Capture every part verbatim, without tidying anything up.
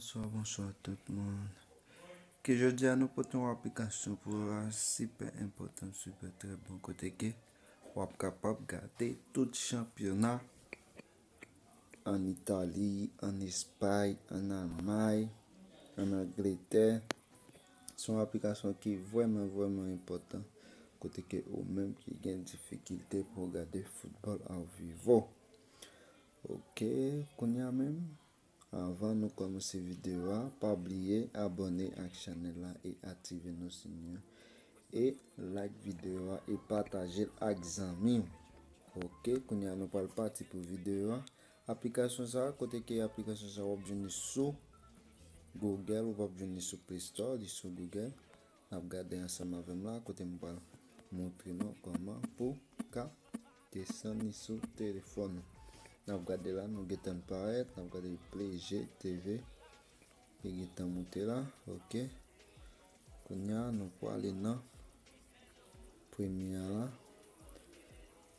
Bonswa, bonswa tout moun. Ke jodi a nou pote yon aplikasyon pou w la, sipè enpòtan, sipè trè bon, kote ke w ap kapab gade tout chanpyona ann Itali, ann Espay, ann Almay, ann Angletè. Se yon aplikasyon ki vrèman, vrèman enpòtan, kote ke ou menm ki gen difikilte pou w gade foutbòl a vivo. Ok, kounye a menm, anvan nou kòmanse videyo a, pa bliye abòne ak chanèl la e aktive nousiy yo. E like videyo a e pataje l ak zanmi w. Ok, kounye a nou pral pati pou videyo a. Aplikasyon sa, kote ke aplikasyon sa w ap jwenn li sou Google, ou p ap jwenn li sou Play Store, li sou Google. N ap gade ansanm avè m la, kote m pral montre nou kòman pou ka desann li sou telefòn ou. N ap gade la, nou gentan parèt, n ap gade Play G T V, li gentan moute la, ok. Kounye a, nou prale nan premye a la.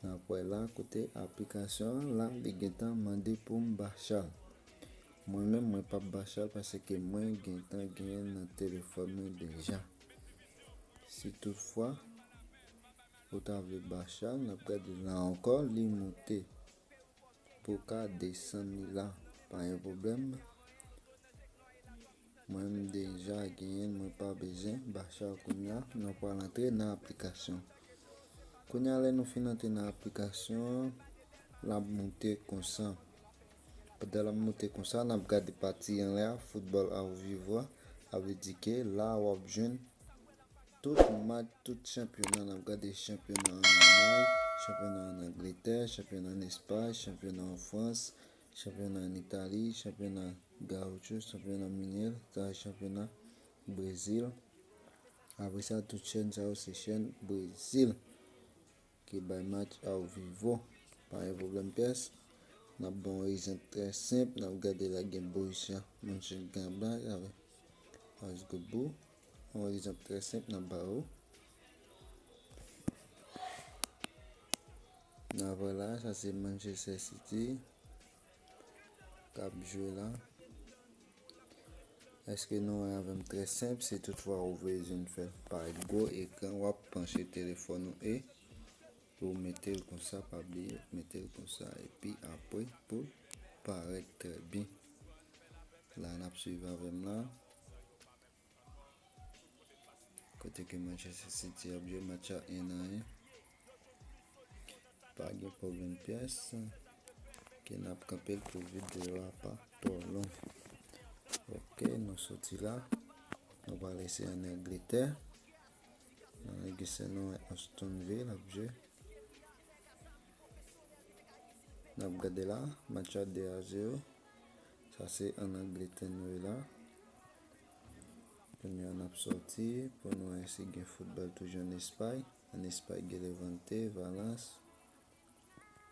N ap wè la, kote aplikasyon an la, li gentan mande pou m bache l. Mwen menm, mwen p ap bache l paske mwen gentan genyen l nan telefòn mwen deja. Si toutfwa ou ta vle bache l, n ap gade la ankò, li moute. Pou w ka desann li la, pa gen pwoblèm. Mwen, m deja genyen l, mwen pa bezwen bache l kounye a. Nou pral antre nan aplikasyon. Kounye a, lè nou fin antre nan aplikasyon an, l ap moute konsa. Pandan l ap moute konsa, n ap gade pati anlè a, foutbòl a vivo a. Sa vle di ke la, w ap jwenn tout match, tout chanpyona. N ap gade chanpyona ann Almay, chanpyona ann Angletè, chanpyona ann Espay, chanpyona an Frans, chanpyona ann Itali, chanpyona Gaúcho, chanpyona Mineiro, sa chanpyona Brezil. Apre sa, tout chèn sa yo se chèn Brezil ki bay match ao vivo. Pa gen pwoblèm pyès. N ap ba w yon egzanp trè senp. N ap gade la gen Borussia Mönchengladbach avèk Augsburg. Yon egzanp trè senp n ap ba ou. N ap wè la, sa se Manchester City k ap jwe la. Èske nou wè avè m trè senp? Si toutfwa ou bezwen fè l pa gwo ekran, w ap panche telefòn ou e ou mete l konsa, pa bliye, mete l konsa, epi apre pou l parèt trè byen. La, n ap swiv avè m la. Kote ke Manchester City ap jwe match a en a en. Pa gen pwoblèm pyès. Ke n ap kanpe l pou videyo a pa twò long. Ok, nou soti la. Nou pral eseye ann Angletè. Nan Angletè nou wè Aston Villa ap jwe. N ap gade la, match la de a zewo. Sa se ann Angletè nou ye la. Kounye a n ap soti pou nou wè si gen foutbòl toujou ann Espay. Ann Espay gen Levante, Valence.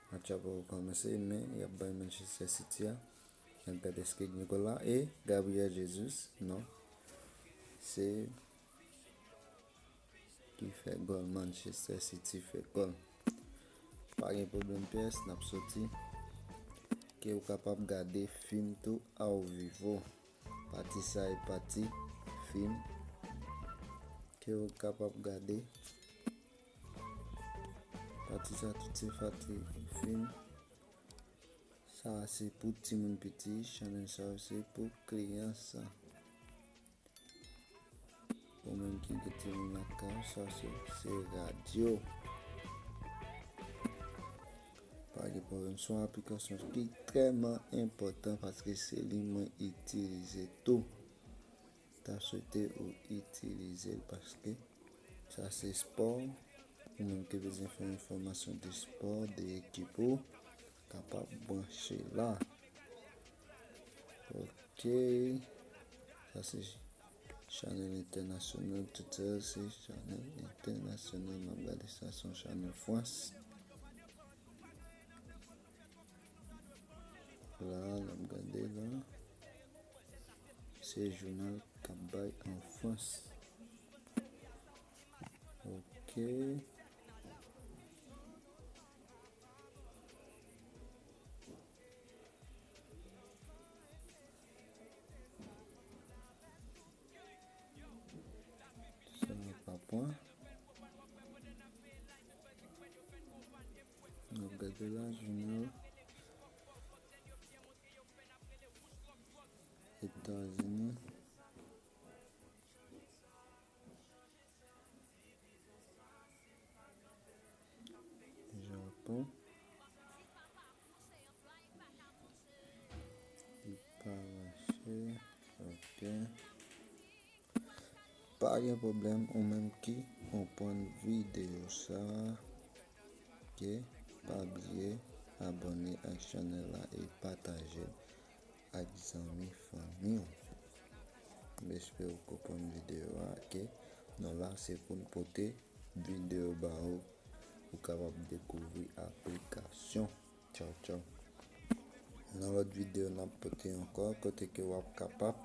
Match la poko kòmanse, men y ap bay Manchester City a. N ap gade èske gen gòl la. E Gabriel Jesus, non. Se ki fè gòl, Manchester City fè gòl. Pa gen pwoblèm pyès, n ap soti. Ke ou kapab gade fim tou ao vivo. Pati sa e pati fim. Ke ou kapab gade. Pati sa tout se pati fim. Sa se pou timoun piti, chanèl sa se pou kliyan sa. Ou menm ki gen timoun lakay ou, sa se, se radyo. Pa gen pwoblèm, se yon aplikasyon ki trèman enpòtan paske se li mwen itilize tou. Ta swete ou itilize l paske sa se spò. Ou menm ki bezwen fè enfòmasyon de spò, de ekip ou, kapab branche la. Ok. Sa se chanèl entènasyonal. Tout sa se chanèl entènasyonal. N ap gade sa, se yon chanèl Frans. La, n ap gade la. Se jounal k ap bay an Frans. Ok. Gade la, Junior. Etazini. Japon. Li pa mache. Ok. Pa gen pwoblèm, ou menm ki konprann videyo sa, ke pa bliye abòne ak chanèl la e pataje l ak zanmi fanmi w. M espere w konprann videyo a, ke nou la se pou n pote videyo ba ou, ou kapab dekouvri aplikasyon. Tchaw, tchaw. Nan lòt videyo, n ap pote ankò kote ke w ap kapab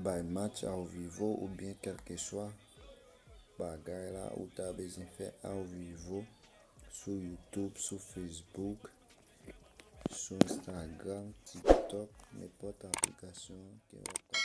bay match ao vivo oubyen kèlkeswa bagay la ou ta bezwen fè ao vivo sou YouTube, sou Facebook, sou Instagram, TikTok, nenpòt aplikasyon ke w ap